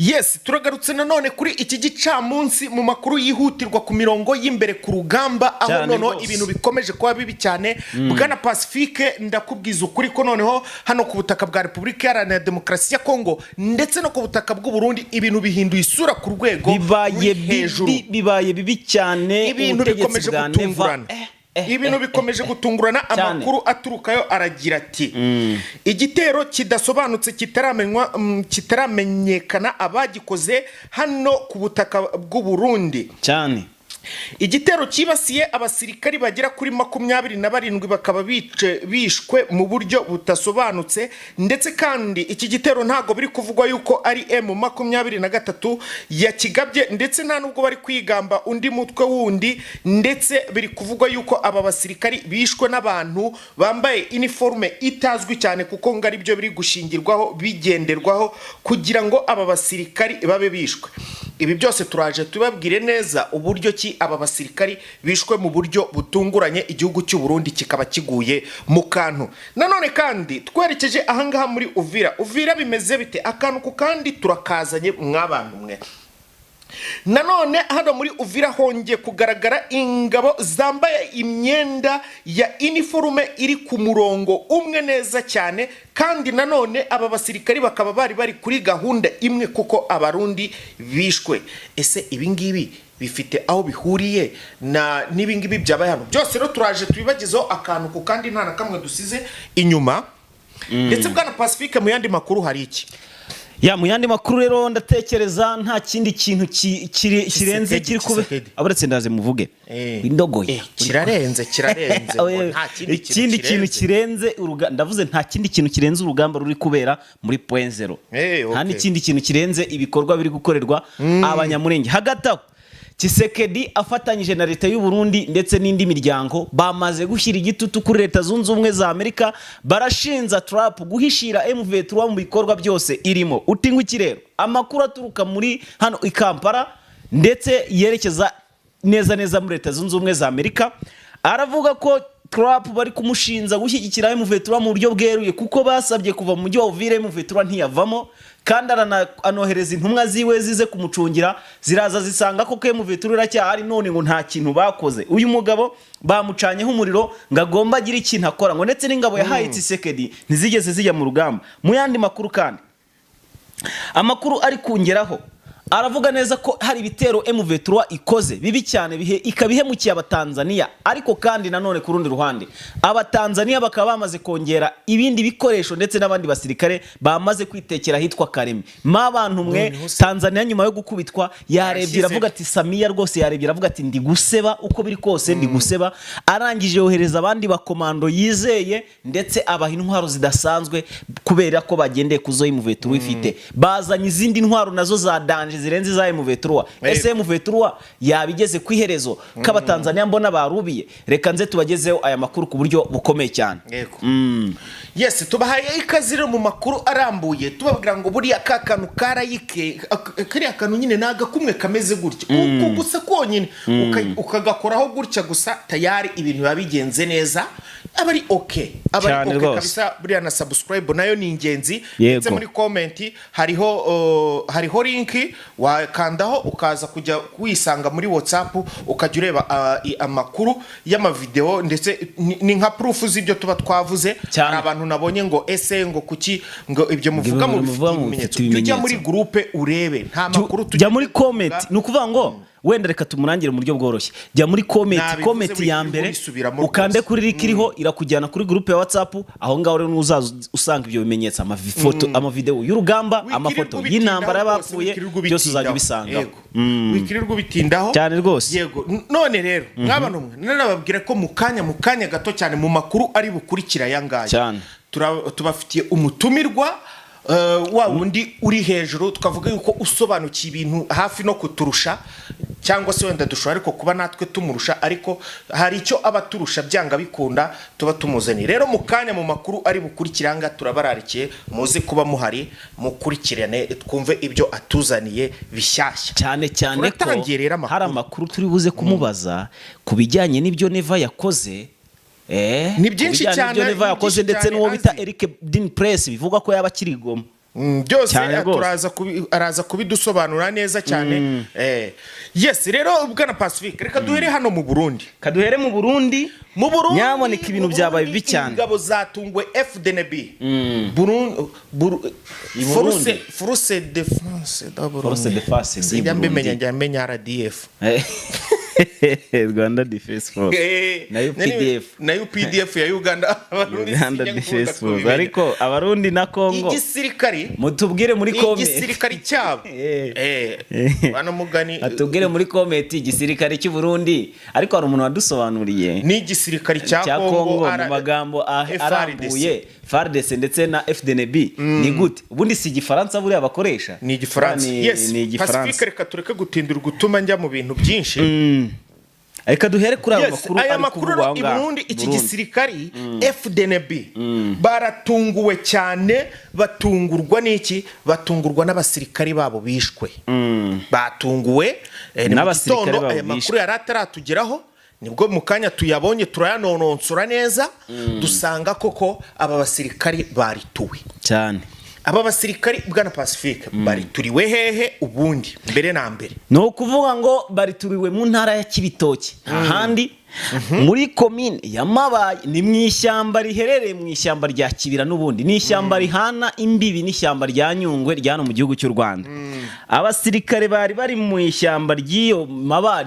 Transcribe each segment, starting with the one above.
Yes, turagarutse nanone kuri iki gicamunsi mu makuru yihutirwa ku mirongo y'imbere ku rugamba, aho Cyane noneho rwose. ibintu bikomeje kuba bibi cyane. Bwana Pacifique, ndakubwiza ukuri ko noneho hano ku butaka bwa Repubulika Iharanira Demokarasi ya Kongo ndetse no ku butaka bw'u Burundi, ibintu bihinduye isura ku rwego Bibaye ruri hejuru. bibi, bibaye bibi cyane. Ibintu Ubutegetsi bikomeje bwa Neva gutungurana. Ibintu bikomeje gutungurana. Cyane. Amakuru aturukayo aragira ati: "Igitero kidasobanutse kitaramenywa, kitaramenyekana abagikoze hano ku butaka bw'u Burundi." Igitero cyibasiye abasirikari bagera kuri 27, bakaba bishwe mu buryo budasobanutse. Ndetse kandi iki gitero ntabwo biri kuvugwa yuko ari M23 yakigabye, ndetse nta nubwo bari kwigamba undi mutwe wundi. Ndetse biri kuvugwa yuko aba basirikari bishwe n'abantu bambaye iniforume itazwi cyane, kuko ngo ari byo biri gushingirwaho, bigenderwaho kugira ngo aba basirikari babe bishwe. Ibi byose turaje tubabwire neza uburyo ki aba basirikari bishwe mu buryo butunguranye, igihugu cy'u Burundi kikaba kiguye mu kantu. Nanone kandi twerekeje ahangaha muri Uvira. Uvira bimeze bite? Akantu ku kandi turakazanye mw'abantu mwe. Nanone hano muri Uvira hongeye kugaragara ingabo zambaye imyenda ya iniforume iri ku murongo umwe neza cyane. Kandi nanone aba basirikari bakaba bari bari kuri gahunda imwe, kuko Abarundi bishwe. Ese ibi ngibi bifite aho bihuriye na n'ibi ngibi byabaye hano byose? Rero turaje tubibagezeho akantu ku kandi, nta na kamwe dusize inyuma. Ndetse bwana Pacifique, mu yandi makuru hari iki? Ya, mu yandi makuru rero, ndatekereza nta kindi kintu kirenze Tshisekedi, kiri kube. Tshisekedi. Abaretse ndaze muvuge. Indogoye. Kirarenze, kirarenze ngo nta kindi kintu Ikindi kintu kirenze. kirenze ndavuze nta kindi kintu kirenze urugamba ruri kubera muri Point Zero. Nta n'ikindi kintu kirenze ibikorwa biri gukorerwa Abanyamurenge. Hagati aho, Tshisekedi afatanyije na leta y'u Burundi ndetse n'indi miryango bamaze gushyira igitutu kuri Leta Zunze Ubumwe za Amerika, barashinza Trump guhishira M23 mu bikorwa byose irimo. Uti iki rero? Amakuru aturuka muri hano i Kampala ndetse yerekeza neza neza muri Leta Zunze Ubumwe za Amerika aravuga ko Trump bari kumushinza gushyigikira M23 mu buryo bweruye, kuko basabye kuva mu mujyi wa Uvira, M23 ntiyavamo, kandi anohereza intumwa ziwe zize kumucungira, ziraza zisanga koko M23 iracyahari, none ngo nta kintu bakoze. Uyu mugabo bamucanyeho umuriro ngo agomba agire ikintu akora, ngo ndetse n'ingabo yahaye Tshisekedi ntizigeze zijya mu rugamba. Mu yandi makuru kandi, amakuru ari kungeraho aravuga neza ko hari ibitero M23 ikoze bibi cyane, bihe ikaba ihemukiye Abatanzania. Ariko kandi nanone ku rundi ruhande, Abatanzania bakaba bamaze kongera ibindi bikoresho ndetse n'abandi basirikare bamaze kwitekera ahitwa Karemi. Ma bantu mwe, Noneho se- Tanzania nyuma yo gukubitwa yarebye Yarashyize- iravuga ati Samia rwose, yarebye aravuga ati: "Ndi guseba, uko biri kose ndi guseba." Arangije yohereza abandi bakomando yizeye, ndetse abaha intwaro zidasanzwe, kubera ko bagendeye ku zo M23 ifite. Bazanye izindi ntwaro nazo za danger zirenze iza M23. Ese M23 yaba igeze ku iherezo k'Abatanzania mbona barubiye? Reka nze tubagezeho aya makuru ku buryo bukomeye cyane. Yego. Yes, tubahaye ikaze rero mu makuru arambuye, tubabwira ngo buriya ka kantu karayike, kariya kantu nyine ni agakumwe kameze gutya uku gusa konyine. Ukagakoraho gutya gusa, tayari ibintu biba bigenze neza, aba ari okay, aba ari Cyane okay rwose. kabisa. Buriya na subscribe nayo ni ingenzi. Ndetse muri comment hariho link wakandaho ukaza kujya wisanga muri WhatsApp, ukajya ureba amakuru y'amavideo, ndetse ni nka proof z'ibyo tuba twavuze. Cyane. Hari abantu nabonye ngo: "Ese ngo kuki ngo ibyo muvuga Ibyo mubifitiye muvuga ibimenyetso?" mubifitiye Jya muri ibimenyetso. groupe urebe, nta makuru Jya muri comment. Ni ukuvuga ngo wenda reka tumurangire mu buryo bworoshye. Jya muri comment, Nabivuze, comment ya wikirirwa mbere, ubisubiramo ukande rwose. kuri link iriho, irakujyana kuri groupe ya WhatsApp. Aho ngaho rero uzaza usanga ibyo bimenyetso, amafoto, amavideo y'urugamba, amafoto y'intambara y'abapfuye, byose uzajya ubisangaho. Wikirirwa ubitindaho. Cyane rwose. Yego. None rero mwabana mwe, narababwira ko mu kanya gato cyane, mu makuru ari bukurikira aya ngaya, Cyane. tubafitiye umutumirwa, wa wundi uri hejuru, tukavuga yuko usobanukiye ibintu hafi no kuturusha, cyangwa se wenda dushobora ariko kuba natwe tumurusha, ariko hari icyo aba aturusha byanga bikunda. Tuba tumuzaniye rero mu kanya mu makuru ari bukurikira aha ngaha. Turabararikiye, muze kuba muhari, mukurikirane, twumve ibyo atuzaniye bishyashya. Cyane cyane ko Turatangiye rero amakuru. Hari amakuru turi buze kumubaza ku bijyanye n'ibyo Neva yakoze. Ni byinshi Ku bijyanye cyane, n'ibyo Neva ni yakoze byinshi ndetse cyane n'uwo bita azi. Eric Dean Press, bivugwa ko yaba akiri i Goma. Byose Cyane rwose. Araza kubidusobanura neza cyane. Yes, rero bwana Pacifique, reka duhere hano mu Burundi. Kaduhere mu Burundi. Mu Burundi, Nyamuneka, ibintu mu byabaye Burundi, bibi cyane. Ingabo zatunguwe FDNB Burundi. I Burundi. Force de France da Burundi. Force de Défense du Sinjya mbimenya, Burundi. njya menya RDF. Rwanda Defense Force na UPDF. Na UPDF ya Uganda. Abarundi Uganda sinjya nkunda Defense Force. kubimenya. Ariko Abarundi na Congo, Igisirikari, mutubwire muri comment. Igisirikari cyabo. Bano mugani. Atubwire muri comment igisirikare cy'u Burundi. Ariko hari umuntu wadusobanuriye Ni igisirikari cya cya Congo, Congo mu magambo FARDC. arambuye. FARDC ndetse na FDNB ni gute? Ubundi si igifaransa buriya bakoresha? Ni igifaransa. Yes. Ni igifaransa. Pacifique, reka tureke gutindira gutuma njya mu bintu byinshi. Reka duhere kuri ayo Yes, makuru aya ari makuru kuvugwa aho i ngaho. Burundi, iki Burundi. gisirikari FDNB baratunguwe cyane. Batungurwa n'iki? Batungurwa n'abasirikari babo bishwe. Batunguwe ni mu N'abasirikare gitondo. babo Aya bishwe. makuru yari ataratugeraho, nibwo mu kanya tuyabonye, turayanononsora neza, dusanga koko aba basirikari barituwe. Cyane. Aba basirikari, bwana Pacifique, barituriwe hehe ubundi mbere na mbere? Ni ukuvuga ngo barituriwe mu ntara ya Kibitoki, ahandi muri komine ya Mabayi, ni mu ishyamba riherereye mu ishyamba rya Kibira. N'ubundi ni ishyamba rihana imbibi n'ishyamba rya Nyungwe rya hano mu gihugu cy'u Rwanda. Abasirikare bari bari mu ishyamba ry'iyo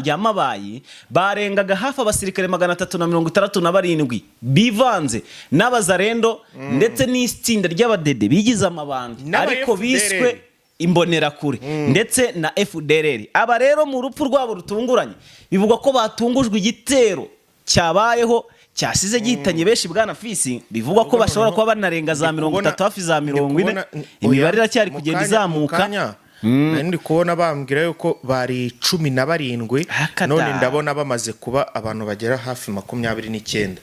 rya Mabayi barengaga hafi abasirikare 367 bivanze n'abazarendo ndetse n'itsinda ry'abadede bigize amabandi N'aba ariko FDLR. biswe imbonerakure ndetse na FDLR. Aba rero mu rupfu rwabo rutunguranye, bivugwa ko batungujwe igitero cyabayeho cyasize gihitanye benshi, bwana Fisi. Bivugwa ko bashobora kuba banarenga za 30, hafi za 40. Imibare iracyari kugenda izamuka. Nari ndi kubona bambwira yuko bari 17, Akada. none ndabona bamaze kuba abantu bagera hafi 29.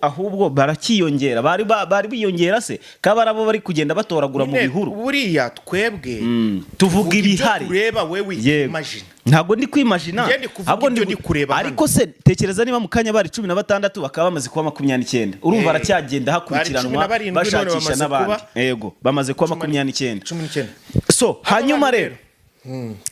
Ahubwo barakiyongera, bari bari biyongera se kaba ari abo bari kugenda batoragura mu Nyine, bihuru. Buriya twebwe Tuvuga ibyo ibihari. tureba, wewe Yego. imagine. Ntabwo ndi kwimagina. Njye ndi kuvuga Ahubwo ibyo ndi kureba hano. Ariko se tekereza niba mu kanya bari 16 bakaba bamaze kuba 29, urumva haracyagenda Bari hakurikiranwa 17, none bashakisha bamaze n'abandi. Yego, bamaze kuba 29. 19. So hanyuma rero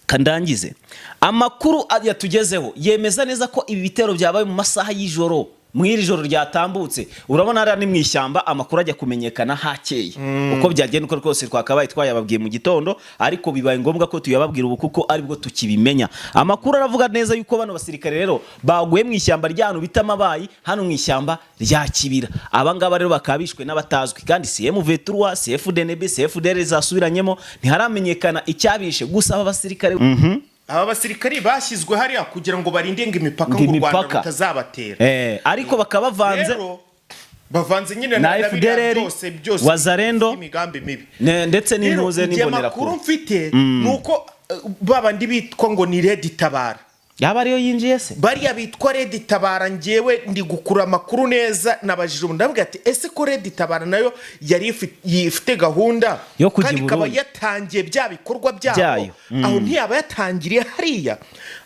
kandangize amakuru yatugezeho yemeza neza ko ibi bitero byabaye mu masaha y'ijoro, mu iri joro ryatambutse. Urabona hariya ni mu ishyamba, amakuru ajya kumenyekana hakeye. Uko byagenda uko rwose twakabaye twayababwiye mu gitondo, ariko bibaye ngombwa ko tuyababwira ubu kuko aribwo tukibimenya. Amakuru aravuga neza yuko bano basirikare rero baguye mu ishyamba ry'ahantu bita Mabayi, hano mu ishyamba rya Kibira. Aba ngaba rero bakaba bishwe n'abatazwi, kandi si M23, si FDNB, si FDR zasubiranyemo, ntiharamenyekana icyabishe. Gusa aba basirikare Aba basirikari bashyizwe hariya kugira ngo barinde ngo imipaka, Ngo ngo u Rwanda imipaka. rutazabatera. Ariko bakaba bavanze Rero bavanze nyine na na biriya FDLR, byose byose Wazalendo, imigambi mibi. Ndetse Rero n'intuze igihe amakuru n'imbonerakure. mfite ni uko babandi bitwa ngo ni Red Tabara, Yaba ariyo yinjiye se? Bariya bitwa Red Tabara, ngewe ndi gukura amakuru neza, nabajije umuntu, ndavuga ati: "Ese ko Red Tabara nayo yari ifite gahunda Yo kujya kandi i ikaba Burundi. yatangiye bya bikorwa byabo, Byayo. aho ntiyaba yatangiriye hariya?"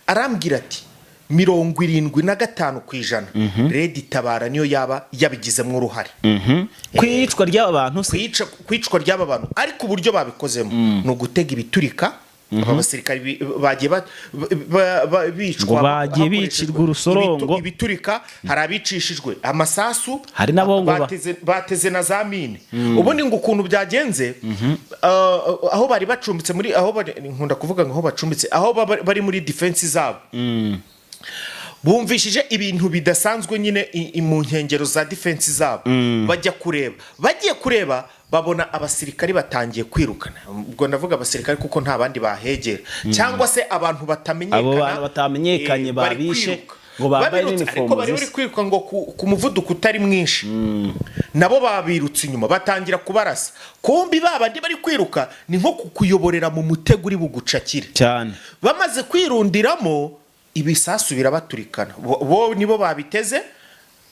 Arambwira ati: 75% Red Tabara niyo yaba yabigizemo uruhare Ku iyicwa ry'aba bantu se? Kwicwa ry'aba bantu. Ariko uburyo babikozemo ni ugutega ibiturika. Aba basirikari bagiye bicwa Ngo bagiye hakoreshejwe bicirwa urusorongo. Ibiturika, hari abicishijwe amasasu, Hari n'abo ngo bateze na za mine. Ubundi ngo ukuntu byagenze, aho bari bacumbitse muri aho bari, nkunda kuvuga ngo aho bacumbitse, aho bari muri defense zabo, bumvishije ibintu bidasanzwe nyine mu nkengero za defense zabo, bajya kureba. Bagiye kureba babona abasirikari batangiye kwirukana. Ubwo ndavuga abasirikari kuko nta bandi bahegera cyangwa se abantu batamenyekana. Abo bantu batamenyekanye bari babishe, kwiruka. ngo bambaye Babirutse, n'inifomo ariko bari zisa. bari kwiruka ngo ku muvuduko utari mwinshi, nabo babirutse inyuma batangira kubarasa. Kumbi babandi bari kwiruka ni nko kukuyoborera mu mutego uri bugucakire. Cyane. Bamaze kwirundiramo, ibisasu birabaturikana. Bo nibo babiteze,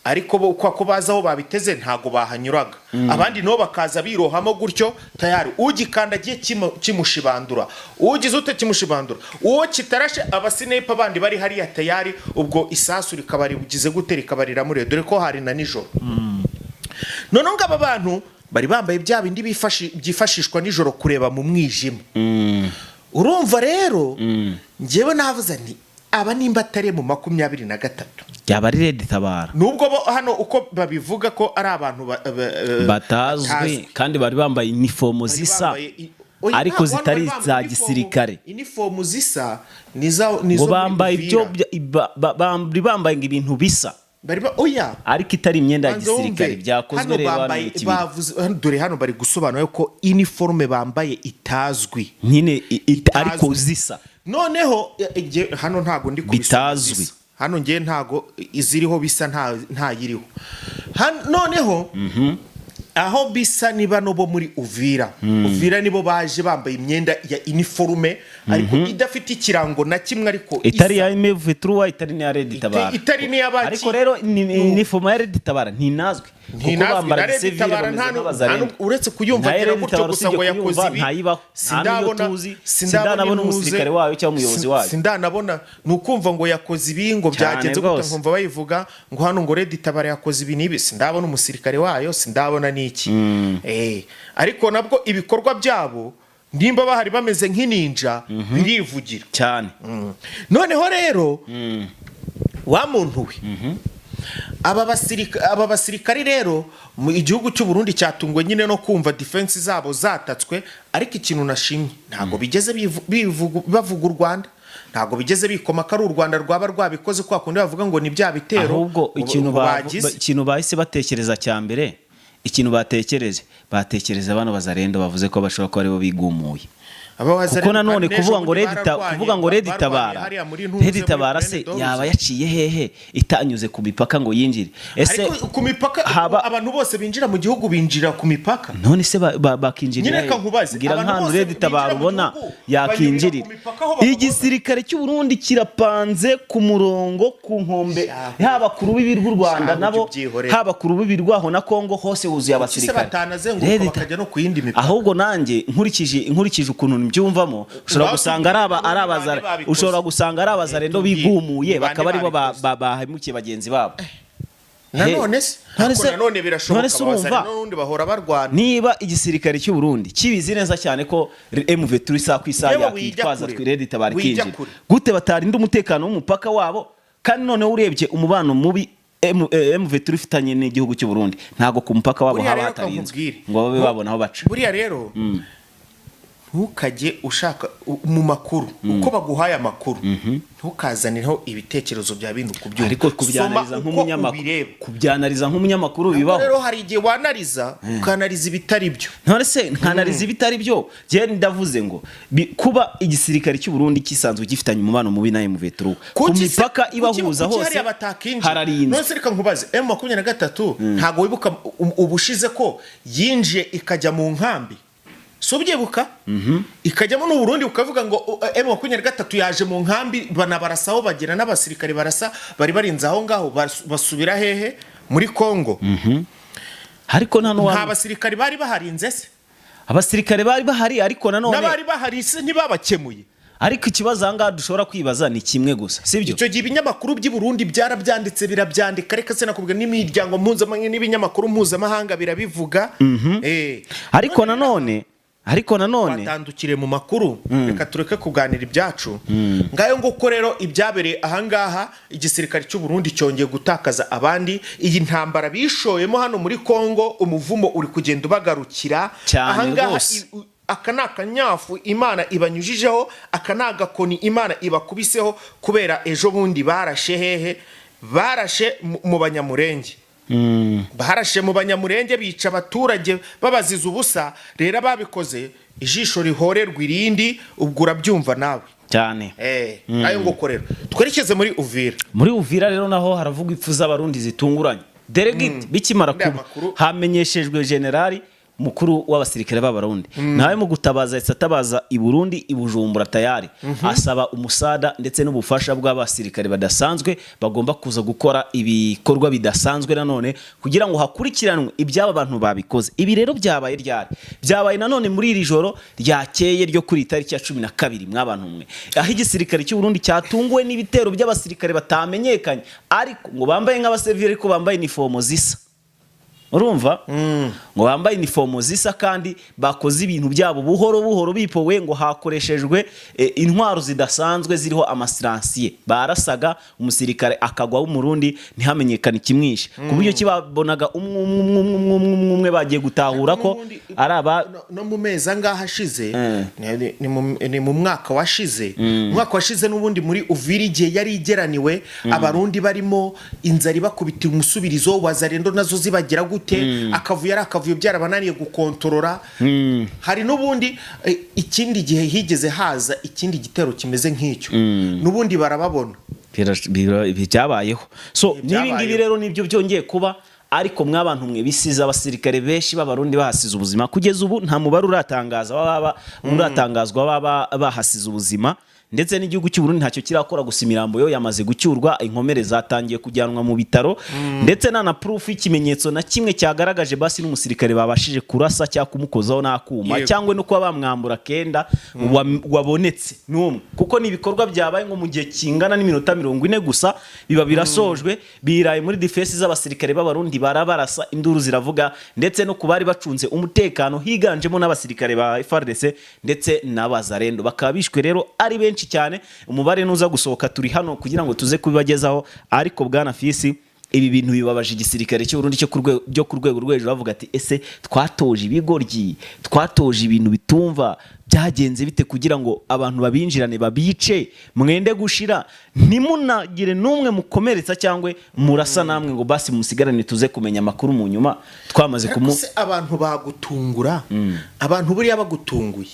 ariko bo uko bazi aho babiteze ntago bahanyuraga. Abandi nabo bakaza birohamo gutyo, tayari ugikandagiye kimushibandura, ugize ute kimushibandura, uwo kitarashe abasinepa bandi bari hariya tayari, ubwo isasu rikaba rigize gute, rikaba riramuriye, dore ko hari na nijoro. Noneho ngo aba bantu Bari bambaye bya bindi byifashishwa nijoro kureba mu mwijima. Urumva rero, njyewe navuze nti aba nimba atari M23, Byaba ari Red Tabara. Nubwo bo hano uko babivuga ko ari abantu batazwi, kandi bari bambaye inifomo Bari zisa, bambaye oya, ariko ntabwo hano zitari bari bambaye za inifomu. gisirikare. Inifomu zisa ni Ngo izo muri bambaye ibyo Uvira. Bari bambaye ngo ibintu bisa, Bari oya, ariko itari imyenda ya Banza wumve. gisirikare. Byakozwe Hano rero hano bambaye mu kibiri. Bavuze hano, dore hano bari gusobanura ko iniforume bambaye itazwi. Nyine ariko zisa. Noneho hano ntago ndi kubisoma. Bitazwi. Zisa. Hano ngiye ntago iziriho bisa, ntayiriho. Noneho aho bisa ni bano bo muri Uvira. Uvira nibo baje bambaye imyenda ya iniforume ariko idafite ikirango na kimwe, ariko Itari isa. ya M23, itari n'iya Red Tabara. Itari n'iy'abaki. Ariko rero ni inifomo ya Red Tabara ntinazwi, kuko Ntinazwi, bambara na Red gisivile, Tabara bameze nta nk'abazarendo. Uretse kuyumva Na ngira Red gutyo Tabara gusa usibye ngo yakoze kuyumva, ibi, ntayibaho, nta n'iyo tuzi, sindanabona umusirikare wayo cyangwa umuyobozi wayo. Sindanabona, ni ukumva ngo yakoze ibi, ngo Cyane byagenze gute, rwose. nkumva bayivuga ngo hano ngo Red Tabara yakoze ibi n'ibi, sindabona umusirikare wayo, sindabona n'iki. Ariko nabwo ibikorwa byabo, nimba bahari bameze nk'ininja, birivugira. Cyane. Noneho rero wa muntu we, aba basirikari rero mu igihugu cy'u Burundi cyatunguwe nyine no kumva defense zabo zatatswe. Ariko ikintu nashimye, ntabwo bigeze bavuga u Rwanda, ntabwo bigeze bikoma ko ari u Rwanda rwaba rwabikoze, kwa kundi bavuga ngo ni bya bitero Ahubwo ikintu ngo bagize. Ikintu bahise batekereza cya mbere, ikintu batekereje, batekereza bano bazarendo bavuze ko bashobora kuba aribo bigumuye. Aba Wazalendo Kuko nanone kandi n'ejo kuvuga ngo bundi bararwanye, kuvuga ngo Red barwanye Tabara, hariya muri Ntuze, Red muri Tabara se Plaine d'Oruzi. yaba yaciye hehe itanyuze ku mipaka ngo yinjire? Ese Ariko ku mipaka, abantu bose binjira mu gihugu binjira ku mipaka. None se bakinjirira Nyine he? reka nkubaze, Mbwira abantu nk'ahantu bose Red Tabara binjira mu ubona gihugu, yakinjirira. banyurira ku mipaka aho bababona. Igisirikare cy'u Burundi kirapanze ku murongo ku nkombe, Shahu. haba ku rubibi rw'u Rwanda Shahu, nabo, ubyihorere. haba ku rubibi rwaho na Kongo, hose huzuye Kuki se abasirikare. batanazenguruka Red bakajya no ku yindi mipaka? Ahubwo nanjye nkurikije ukuntu mbyumvamo, ushobora Ngaho gusanga ari aba tubwire ari ni bande abazara babikoze. ushobora gusanga ari abazarendo Tubwire, bigumuye, ni bande bakaba aribo babikoze? bahemukiye bagenzi babo. Nanone se None ariko nanone birashoboka, none se urumva, abazarendo n'ubundi bahora barwana. Niba igisirikare cy'u Burundi kibizi neza cyane ko M23 isaha ku isaha Yewe, wijya yakwitwaza kure. Red Tabara Wijya ikinjira, kure. gute batarinda umutekano w'umupaka wabo? Kandi noneho urebye umubano mubi M23 ifitanye n'igihugu cy'u Burundi, ntabwo ku mupaka wabo Buriya haba rero hatarinzwe kankubwire. ngo babe babona aho baca. Buriya rero ntukajye ushaka mu makuru uko baguhaye amakuru, ntukazanireho ibitekerezo bya bintu kubyumva. Ariko kubyanariza Soma uko nk'umunyamakuru, ubireba. kubyanariza nk'umunyamakuru Ariko bibaho. rero hari igihe wanariza, ukanariza ibitari byo. None se nkanariza ibitari byo? Njye ndavuze ngo kuba igisirikare cy'u Burundi kisanzwe gifitanye umubano mubi na M23, ku Kuki se- mipaka ibahuza kuki hose hariya batakinjira? hararinzwe. None se reka nkubaze, M23 ntabwo wibuka ubushize ko yinjiye ikajya mu nkambi? Si ubyibuka? Ikajyamo n'u Burundi, ukavuga ngo M23 yaje mu nkambi, banabarasaho, bagira n'abasirikare barasa bari barinze aho ngaho, basubira hehe? Muri Kongo. Ariko nta Nta n'uwa basirikare bari baharinze se? Abasirikare bari bahari, ariko nanone N'abari bahari se ntibabakemuye? Ariko ikibazo aha ngaha dushobora kwibaza ni kimwe gusa, sibyo? Icyo gihe ibinyamakuru by'i Burundi byarabyanditse, birabyandika, reka se nakubwira, n'imiryango mpuzamahanga n'ibinyamakuru mpuzamahanga birabivuga. Ariko nanone Twatandukire mu makuru, reka tureke kuganira ibyacu. Ngayo nguko rero ibyabereye ahangaha, igisirikare cy'u Burundi cyongeye gutakaza abandi. Iyi ntambara bishoyemo hano muri Kongo, umuvumo uri kugenda ubagarukira. Cyane Ahangaha rwose. aka ni akanyafu Imana ibanyujijeho, aka ni agakoni Imana ibakubiseho, kubera ejo bundi barashe hehe? Barashe mu Banyamurenge, barashe mu Banyamurenge, bica abaturage babaziza ubusa. Rero ababikoze, ijisho rihorerwa irindi, ubwo urabyumva nawe. Cyane. Ayo nguko rero twerekeze muri Uvira. Muri Uvira rero naho haravugwa ipfu z'Abarundi zitunguranye. Deregiti bikimara Uriya kuba, hamenyeshejwe generali mukuru w'abasirikare b'Abarundi, nawe mu gutabaza yahise atabaza i Burundi, i Bujumbura, tayari asaba umusada ndetse n'ubufasha bw'abasirikare badasanzwe bagomba kuza gukora ibikorwa bidasanzwe nanone kugira ngo hakurikiranwe iby'aba bantu babikoze. Ibi rero byabaye ryari? Byabaye nanone muri iri joro ryakeye ryo kuri iyi tariki ya 12, mwabantu mwe, aho igisirikare cy'u Burundi cyatunguwe n'ibitero by'abasirikare batamenyekanye, ariko ngo bambaye nk'abasivili, ariko bambaye inifomo zisa. Urumva, ngo bambaye inifomo zisa kandi bakoze ibintu byabo buhoro buhoro bipowe, ngo hakoreshejwe intwaro zidasanzwe ziriho ama silencieux. Barasaga umusirikare akagwa w'Umurundi, ntihamenyekane ikimwishe, ku buryo kibabonaga umwe umwe umwe umwe umwe umwe umwe umwe, bagiye gutahura ko ari aba. No mu mezi angahe ashize, ni mu mwaka washize, umwaka washize n'ubundi muri Uvira, igihe yari igeraniwe, Abarundi barimo inzara ibakubitira umusubirizo, Wazalendo nazo zibagira gute, akavuyo ari akavuyo, byarabananiye gukontorora. Hari n'ubundi ikindi gihe higeze haza ikindi gitero kimeze nk'icyo, n'ubundi barababona. Byabayeho so n'ibi ngibi. Byabayeho. Rero nibyo byongeye kuba, ariko mwabantu mwe, bisize abasirikare benshi b'Abarundi bahasize ubuzima. Kugeza ubu nta mubare uratangaza baba uratangazwa baba bahasize ubuzima, ndetse n'igihugu cy'u Burundi ntacyo kirakora. Gusa imirambo yo yamaze gucyurwa, inkomere zatangiye kujyanwa mu bitaro, ndetse nta na proof y'ikimenyetso na kimwe cyagaragaje basi n'umusirikare babashije kurasa cyangwa kumukozaho n'akuma cyangwa no kuba bamwambura kenda wabonetse n'umwe, kuko ni ibikorwa byabaye ngo mu gihe kingana n'iminota 40 gusa biba birasojwe. Biraye muri defense z'abasirikare b'Abarundi, barabarasa, induru ziravuga, ndetse no ku bari bacunze umutekano higanjemo n'abasirikare ba FARDC ndetse n'Abazarendo, bakaba bishwe rero ari benshi cyane. Umubare nuza gusohoka, turi hano kugira ngo tuze kubibagezaho. Ariko bwana Fisi, ibi bintu bibabaje igisirikare cy'u Burundi cyo ku rwego byo ku rwego rwo hejuru. Bavuga ati: "Ese twatoje ibigoryi, twatoje ibintu bitumva, byagenze bite kugira ngo abantu babinjirane, babice, mwende gushira, ntimunagire n'umwe mukomeretsa cyangwa murasa namwe, ngo basi musigarane tuze kumenya amakuru mu nyuma twamaze Ariko kumu?" se abantu bagutungura, abantu buriya bagutunguye,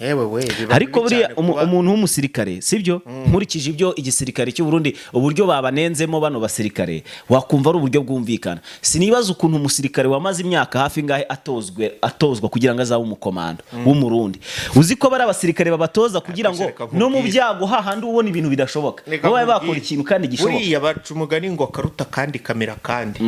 yewe we, biba Ariko bibi buriya cyane kuba- umuntu w'umusirikare, sibyo? Nkurikije ibyo igisirikare cy'u Burundi, uburyo babanenzemo bano basirikare, wakumva ari uburyo bwumvikana. Sinibaza ukuntu umusirikare wamaze imyaka hafi ngahe atozwa kugira ngo azabe umukomando w'Umurundi, uzi ko bari abasirikare babatoza kugira ngo Reka no mu nkubwire. byago hahandi ubona ibintu bidashoboka, Reka babaye bakora nkubwire. ikintu kandi gishoboka. Buriya baca umugani ngo akaruta kandi kamera kandi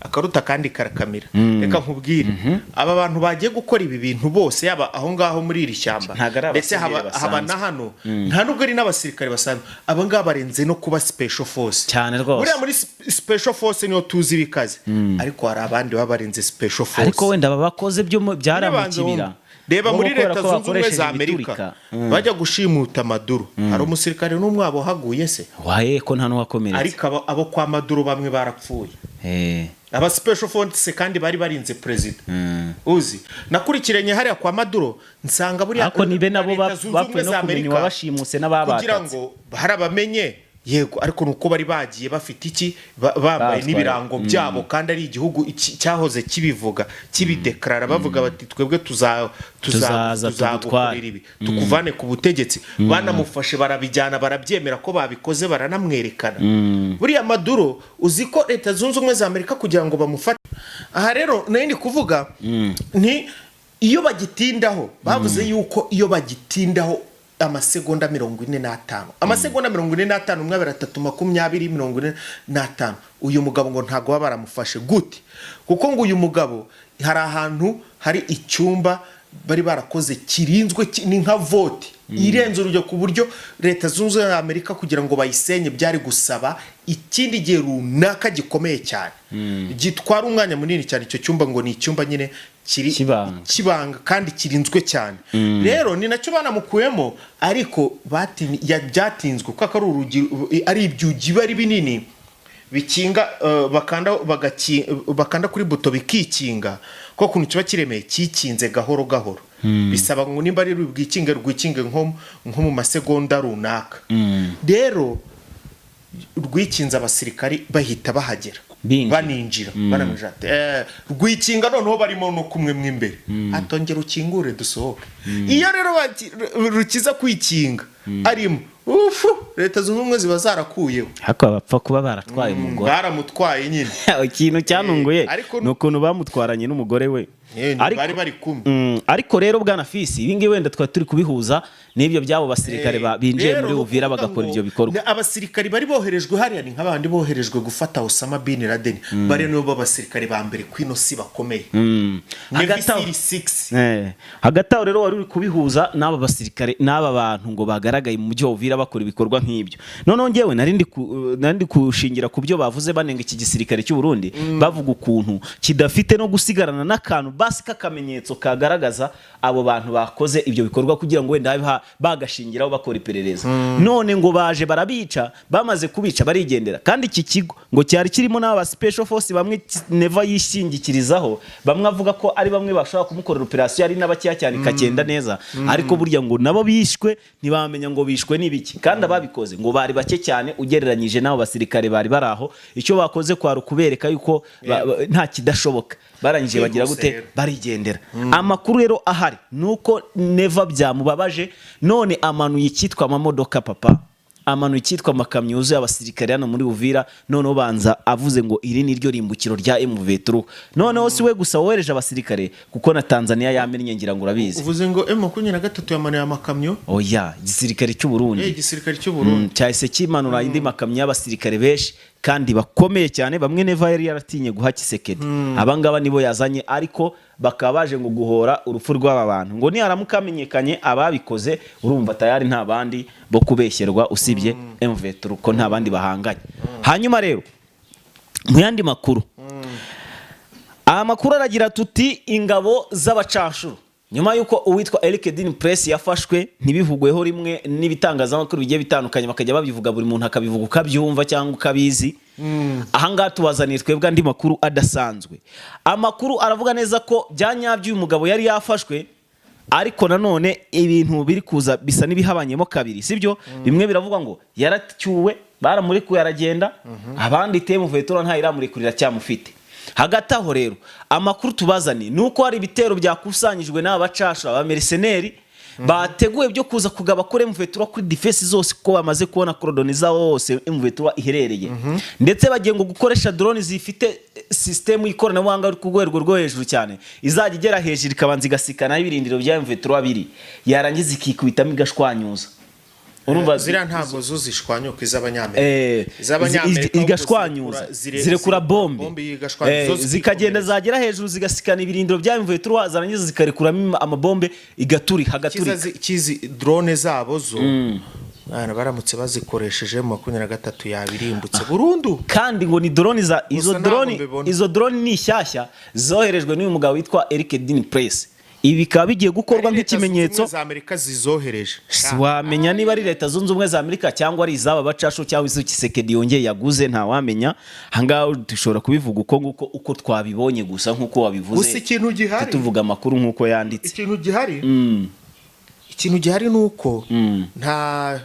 akaruta kandi karakamira. Reka nkubwire, aba bantu bagiye gukora ibi bintu bose, yaba aho ngaho muri iri shyamba, Ntabwo ari ndetse abasivile haba basanzwe. na hano, nta nubwo ari n'abasirikare basanzwe. Aba ngaba barenze no kuba special force. Cyane rwose. Buriya muri special force niyo tuzi ibikaze, ariko hari abandi baba barenze special force. Ariko wenda aba bakoze byo byari mu Banza kibira. wumve. Reba Bo muri kubera Leta ko Zunze Ubumwe bakoresheje za Amerika, ibiturika. bajya gushimuta Maduro, hari umusirikare n'umwe wabo uhaguye se? Waye ko nta n'uwakomeretse. Ariko abo kwa Maduro bamwe barapfuye. Aba special force kandi bari barinze perezida. Uzi nakurikiranye hariya kwa Maduro, nsanga buriya Ariko nibe nabo Leta Zunze Ubumwe bapfuye no za kumenya Amerika uwabashimuse kugira n'ababatatse. ngo harabamenye, yego, ariko nuko bari bagiye bafite iki, bambaye Batwaye. n'ibirango byabo, kandi ari igihugu cyahoze kibivuga, kibidekarara, bavuga bati: "Twebwe Tuzaza tuzagukorera tugutware." ibi, tukuvane ku butegetsi." Banamufashe, barabijyana, barabyemera ko babikoze, baranamwerekana. Buriya Maduro, uzi ko Leta Zunze Ubumwe za Amerika kugira ngo bamufate, aha rero nari ndi kuvuga nti iyo bagitindaho, bavuze yuko iyo bagitindaho amasegonda 45, amasegonda 45, umwe, abiri, atatu, 20, 45, uyu mugabo ngo ntabwo baba baramufashe. Gute? Kuko ngo uyu mugabo hari ahantu hari icyumba bari barakoze kirinzwe, ni nka vault irenze urugero, ku buryo Leta Zunze Ubumwe za Amerika kugira ngo bayisenye byari gusaba ikindi gihe runaka gikomeye cyane, gitwara umwanya munini cyane. Icyo cyumba ngo ni icyumba nyine kiri Kibanga. kibanga kandi kirinzwe cyane. Rero ni nacyo banamukuyemo, ariko byatinzwe kuko ari urugi, ari ibyugi biba ari binini bikinga, bakanda kuri buto bikikinga, kuko ukuntu kiba kiremeye kikinze gahoro gahoro, bisaba ngo nimba ari rwikinge, rwikinge nko mu masegonda runaka. Rero rwikinze, abasirikari bahita bahagera. Binjira. Baninjira, baramwinjira ati, "Rwikinga noneho barimo no kumwe mo imbere, atongera ukingure dusohoke." Iyo rero rukiza kwikinga arimo, ufu Leta Zunze Ubumwe ziba zarakuyeho. Ariko bapfa kuba baratwaye umugore. Baramutwaye nyine. Ikintu cyantunguye Ariko- ni ukuntu bamutwaranye n'umugore we. Bari bari kumwe. Ariko rero bwana Fisi, ibi ngibi wenda twari turi kubihuza n'ibyo by'abo basirikare binjiye Rero muri ni Uvira ukuvuga bagakora ngo ibyo bikorwa. ni abasirikari bari boherejwe hariya, ni nk'abandi boherejwe gufata Osama bin Laden, bariya nibo b'abasirikari ba mbere ku ino si bakomeye. Navy Hagati aho- Seal 6. Hagati aho rero wari uri kubihuza n'aba basirikare n'aba bantu ngo bagaragaye mu mujyi wa Uvira. Uvira bakora ibikorwa nk'ibyo. Noneho ngewe nari ndi kushingira ku byo bavuze banenga iki gisirikare cy'u Burundi, bavuga ukuntu kidafite no gusigarana n'akantu basi k'akamenyetso kagaragaza abo bantu bakoze ibyo bikorwa, kugira ngo wenda habe bagashingiraho bakora iperereza. None ngo baje barabica, bamaze kubica barigendera. Kandi iki kigo ngo cyari kirimo n'aba special force bamwe Neva yishingikirizaho, bamwe avuga ko ari bamwe bashobora kumukorera operation, ari n'abakeya cyane ikagenda neza. Ariko burya ngo nabo bishwe, ntibamenya ngo bishwe n'ibiki, kandi ababikoze ngo bari bake cyane ugereranyije n'abo basirikare bari bari aho. Icyo bakoze kwari ukubereka yuko nta kidashoboka. Barangije bagira Byihuse gute? Rero. Barigendera. Amakuru rero ahari ni uko Neva byamubabaje, none amanuye icyitwa amamodoka, papa, amanuye icyitwa amakamyo yuzuye abasirikare hano muri Uvira. Noneho banza avuze ngo iri ni ryo rimbukiro rya M23. Noneho si we gusa wohereje abasirikare, kuko na Tanzania yamennye, ngira ngo urabizi. Uvuze ngo M23 yamanuye amakamyo? Oya, igisirikare cy'u Burundi. Igisirikare cy'u Burundi. Cyahise kimanura indi makamyo y'abasirikare benshi kandi bakomeye cyane, bamwe Neva yari yaratinye guha Tshisekedi. Abangaba nibo yazanye, ariko bakaba baje ngo guhora urupfu rw'aba bantu, ngo niharamuka hamenyekanye ababikoze, urumva tayari nta bandi bo kubeshyerwa usibye M23, ko nta bandi bahanganye. Hanyuma rero mu yandi makuru, aya makuru aragira tuti: ingabo z'abacanshuro, nyuma y'uko uwitwa Eric Dean Press yafashwe, ntibivugweho rimwe n'ibitangazamakuru bigiye bitandukanye, bakajya babivuga, buri muntu akabivuga uko abyumva cyangwa uko abizi. Ahangaha tubazaniye twebwe andi makuru adasanzwe. Amakuru aravuga neza ko bya nyabyo uyu mugabo yari yafashwe, ariko nanone ibintu biri kuza bisa n'ibihabanyemo kabiri, sibyo? Bimwe biravuga ngo yaracyuwe, baramurekuye aragenda, abandi M23 ntayiramurekurira, cyamufite. Hagati aho rero amakuru tubazaniye ni uko hari ibitero byakusanyijwe n'aba bacasha, aba mercenaires bateguye byo kuza kugaba kuri M23 kuri defense zose, kuko bamaze kubona coordonnées zabo hose M23 iherereye. Ndetse bagiye ngo gukoresha drone zifite system y'ikoranabuhanga ku rwego rwo hejuru cyane, izajya igera hejuru ikabanza igasikana ibirindiro bya M23 biri, yarangiza ikikubitamo igashwanyuza. Urumva? Ziriya ntabwo zo zishwanyuka, iz'Abanyamerika. Iz'Abanyamerika igashwanyuza, zirekura bombe. Bombe igashwanyuza, zo zikagenda zikikomereza. Zagera hejuru zigasikana ibirindiro bya M23, zarangiza zikarekuramo amabombe, igaturika, hagaturika. Kizi drone zabo zo, mwana, baramutse bazikoresheje mu 23 yabirimbutse burundu. Kandi ngo ni drone za izo Gusa ntabwo drone mbibona. Izo drone ni shyashya zoherejwe n'uyu mugabo witwa Eric Dean Press. Ibi bikaba bigiye gukorwa Ari Leta Zunze nk'ikimenyetso. Ubumwe za Amerika zizohereje. Wamenya niba ari Leta Zunze Ubumwe za Amerika cyangwa ari izaba bacashu cyangwa izo Tshisekedi yongeye yaguze, ntawamenya. Ahangaha dushobora kubivuga uko nguko uko twabibonye gusa, nk'uko wabivuze. Gusa ikintu gihari, tuvuga amakuru nk'uko yanditse. Ikintu gihari ni uko nta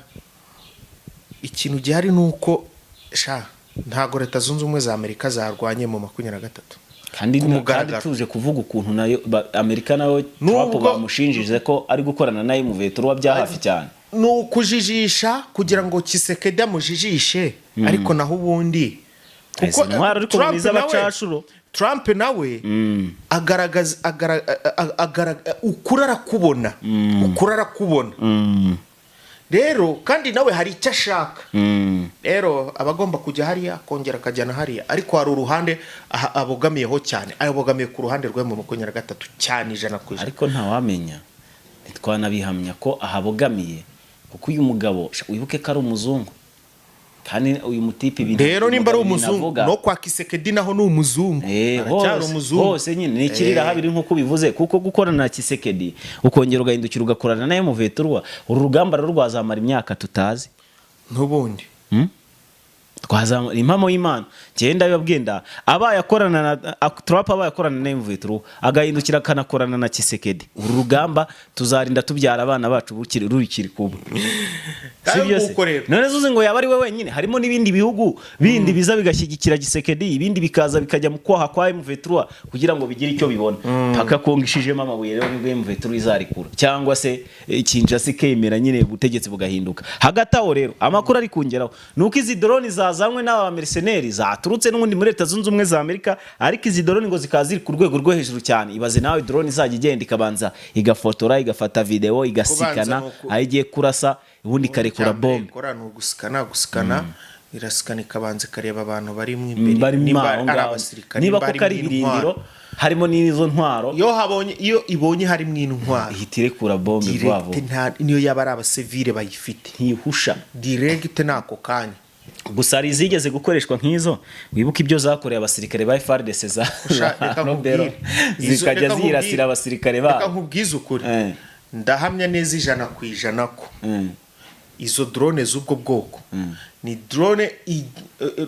ikintu gihari ni uko sha ntago Leta Zunze Ubumwe za Amerika zarwanye mu 23 Kandi ku kandi mugaragaro. tuje kuvuga ukuntu nayo Amerika nayo Trump bamushinjije ko ari gukorana na M23 bya hafi cyane. Ni ukujijisha kugira ngo Tshisekedi amujijishe, ariko naho ubundi Izi ntwaro ariko Trump ni iz'abacashuro. Trump nawe agaragaza ukuri arakubona, ukuri arakubona rero, kandi nawe hari icyo ashaka. Rero aba agomba kujya hariya, akongera akajyana hariya, ariko hari uruhande aha abogamiyeho cyane, abogamiye ku ruhande rwe mu 23 cyane, 100%. Ariko ntawamenya, ntitwanabihamya ko ahabogamiye, kuko uyu mugabo wibuke ko ari umuzungu, kandi uyu mutipe ibintu Rero nimba ari ibintu umuzungu, avuga- no kwa Tshisekedi naho ni umuzungu. Aracyari hose, umuzungu. Hose nyine ni ikirira habiri nk'uko ubivuze, kuko gukorana na Tshisekedi ukongera ugahindukira ugakorana na M23, uru rugamba rero rwazamara imyaka tutazi. N'ubundi. Twazamara impamo y'Imana. Ngenda ndabibabwiye, abaye akorana na Trump, abaye akorana na M23, agahindukira akanakorana na Tshisekedi, uru rugamba tuzarinda tubyara abana bacu bukiri rurikiri kuba. Kandi Si byo se? nguko rero. None zuzi ngo yaba ari we wenyine? Harimo n'ibindi bihugu bindi biza bigashyigikira Tshisekedi, ibindi bikaza bikajya mu kwaha kwa M23 kugira ngo bigire icyo bibona, paka Kongo ishijemo amabuye. Rero nibwo M23 izarikura, cyangwa se Kinshasa ikemera nyine ubutegetsi bugahinduka. Hagati aho rero amakuru ari kungeraho ni uko izi drone zazanywe n'aba mercenaires zaturutse n'ubundi muri Leta Zunze Ubumwe za Amerika, ariko izi drone ngo zikaba ziri ku rwego rwo hejuru cyane. Ibaze nawe drone izajya igenda ikabanza igafotora, igafata video, igasikana Kubanza ni aho igiye kurasa, ubundi ikarekura Icyambere bombe. ikora ni ugusikana. Gusikana, irasikana, ikabanza ikareba abantu barimo imbere, Barimo nimba aho ari ngaho. abasirikare, Niba nimba koko ari harimo intwaro. ibirindiro. Harimo n'izo ntwaro. Iyo habonye, iyo ibonye harimo intwaro, ihita irekura bombe vuba direct. Vuba. Niyo yaba ari abasivile bayifite, ntihusha. Direct, n'ako kanya. Gusa hari izigeze gukoreshwa nk'izo, wibuke ibyo zakoreye abasirikare ba FARDC za Sha, reka Nobero, nkubwire. zikajya Reka nkubwire. zirasira abasirikare Reka babo. nkubwize ukuri, ndahamya neza 100% ko izo drone z'ubwo bwoko ni drone ni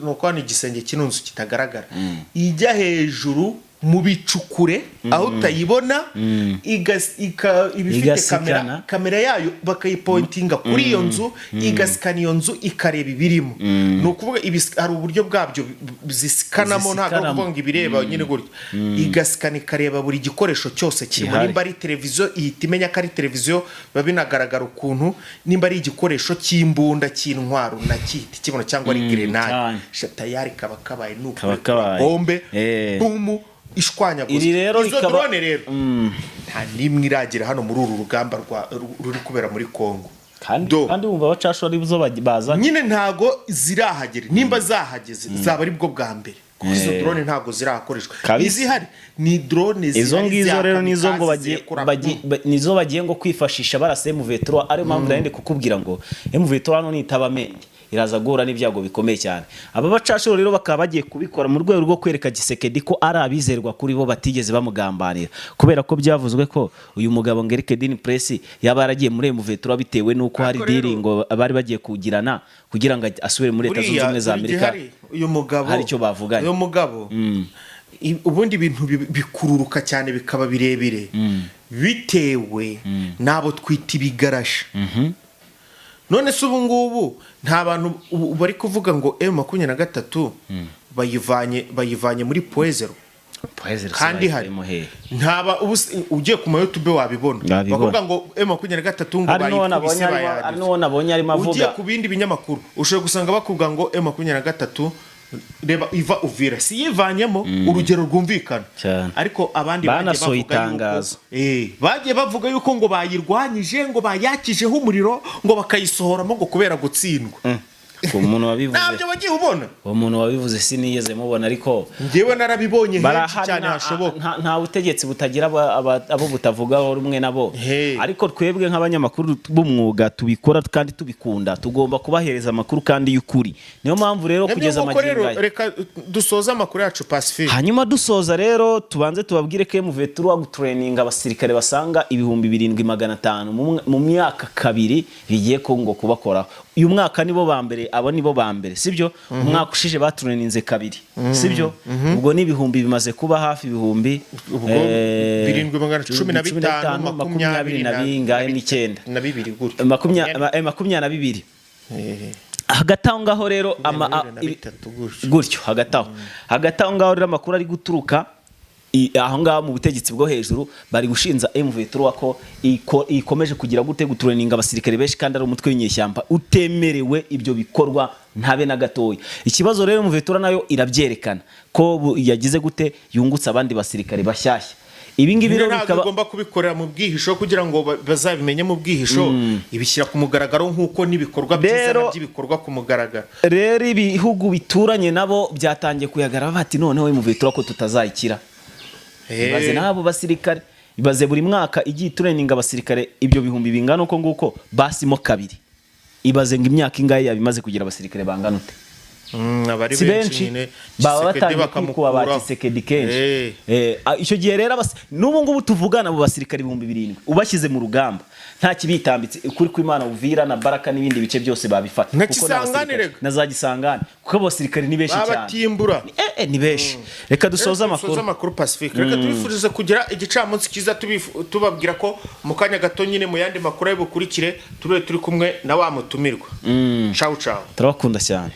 uko hano igisenge cy'ino nzu kitagaragara, ijya hejuru mu bicukure aho utayibona, iba ifite Igasikana. Kamera yayo bakayipointinga kuri iyo nzu, igasikana iyo nzu, ikareba ibirimo. Ni ukuvuga hari uburyo bwabyo zisikanamo, ntabwo ari Zisikanamo. ukuvuga ngo ibireba nyine gutya, igasikana ikareba buri gikoresho cyose kirimo. Gihari. Nimba ari televiziyo, ihita imenya ko ari televiziyo, biba binagaragara ukuntu. Nimba ari igikoresho cy'imbunda, cy'intwaro, nakihita ikibona, cyangwa ari grenade. Cyane. Tayari kaba kabaye, ni Kaba ukuri kabaye. bombe, bumu, ishwanyaguza. Iri rero Izo drone rero nta n'imwe iragera hano muri uru rugamba ruri kubera muri Congo. Kandi Do. kandi wumva abacasho ari zo bazanye. Nyine ntago zirahagera. Nimba zahageze, zaba ari bwo bwa mbere, kuko izo drone ntago zirahakoreshwa. Kabisa. Izihari ni drone Izo zihari ngizo za rero nizo ngo kamikaze bagiye zirekura nizo bagiye ngo kwifashisha barasa M23. Ariyo mpamvu nari ndi kukubwira ngo M23 hano nitaba amenge iraza guhura n'ibyago bikomeye cyane. Aba bacashuro rero bakaba bagiye kubikora mu rwego rwo kwereka Tshisekedi ko ari abizerwa kuri bo, batigeze bamugambanira, kubera ko byavuzwe ko uyu mugabo Ngerike Dini Press yaba yaragiye muri M23 bitewe n'uko hari Ariko rero deal ngo bari bagiye kugirana kugira ngo asubire muri Leta Zunze Buriya Ubumwe za buri Amerika. gihari, uyu mugabo Hari icyo bavuganye. Uyu mugabo ubundi ibintu bikururuka cyane bikaba birebire bitewe n'abo twita ibigarasha. None se ubu ngubu nta bantu ubu bari kuvuga ngo M23 bayivanye muri Point Zéro? Kandi hari ntaba ubu ugiye ku ma YouTube wabibona. Wabibona. Bakuvuga ngo M23 ngo Hari n'uwo bayikubise nabonye arimo, hari bayadutse. n'uwo nabonye arimo Ugiye avuga. ku bindi binyamakuru, ushobora gusanga bakubwira ngo M23 reba iva Uvira, si yivanyemo, urugero rwumvikana. Cyane. Ariko abandi bagiye Banasohoye bavuga yuko itangazo. Bagiye bavuga yuko ngo bayirwanyije, ngo bayakijeho umuriro, ngo bakayisohoramo ngo kubera gutsindwa. Ku muntu wabivuze Ntabyo wagiye ubona? Uwo muntu wabivuze sinigeze mubona, ariko Njyewe narabibonye henshi barahari. cyane hashoboka. Nta butegetsi butagira abo butavugaho rumwe nabo. Hey. Ariko twebwe nk'abanyamakuru b'umwuga tubikora kandi tubikunda, tugomba kubahereza amakuru kandi y'ukuri. Niyo mpamvu rero Nabyo kugeza nguko rero, magingo aya reka dusoze amakuru yacu, Pacifique. Hanyuma dusoza rero, tubanze tubabwire ko M23 gutraininga abasirikare basanga 7500 mu myaka 2 bigiye ko ngo kubakoraho. Uyu mwaka nibo ba mbere, abo nibo ba mbere, sibyo? Umwaka ushize batraininze kabiri, sibyo? Ubwo ni ibihumbi bimaze kuba hafi ibihumbi Ubwo 715, makumyabiri na bingahe n'icyenda. Na bibiri gutyo. 22. Hagati aho ngaho rero Makumyabiri na bitatu gutyo. Gutyo hagati aho ngaho rero, amakuru ari guturuka aho ngaho mu butegetsi bwo hejuru, bari gushinza M23 ko ikomeje kugira gute, gutraininga abasirikare benshi kandi ari umutwe w'inyeshyamba utemerewe ibyo bikorwa ntabe na gatoya. Ikibazo rero, M23 nayo irabyerekana ko yagize gute, yungutse abandi basirikare bashyashya. Ibi ngibi Nyine rero ntabwo bikaba igomba kubikorera mu bwihisho kugira ngo bazabimenye mu bwihisho, ibishyira ku mugaragaro nk'uko n'ibikorwa byiza nabyo bikorwa ku mugaragaro. Rero ibihugu bituranye nabo byatangiye kuyagara bati: "Noneho M23 ko tutazayikira?" Ibaze n'abo basirikare, ibaze buri mwaka igiye itureninga abasirikare ibyo bihumbi bingana uko nguko, basimo kabiri. Ibaze ngo imyaka ingahe yaba imaze kugira abasirikare bangana ute? Abari Si benshi nyine, baba Tshisekedi batangiye kwikuba ba bakamukuraho. Tshisekedi kenshi. Icyo gihe rero n'ubu ngubu tuvugana, abo basirikare 7000 ubashyize mu rugamba nta kibitambitse, ukuri kw'Imana, Uvira na Baraka n'ibindi bice byose babifata. Na Kuko Kisangani n'abasirikare rega. Na za Kisangani, kuko abasirikare ni benshi cyane. Babatimbura. Ni benshi. Reka dusoze Dusoze amakuru. amakuru, Pacifique. Reka tubifurize kugira igicamunsi cyiza, tubabwira ko mu kanya gato nyine mu yandi makuru ari bukurikire tube turi kumwe na wa mutumirwa. Ciao ciao. Turabakunda cyane.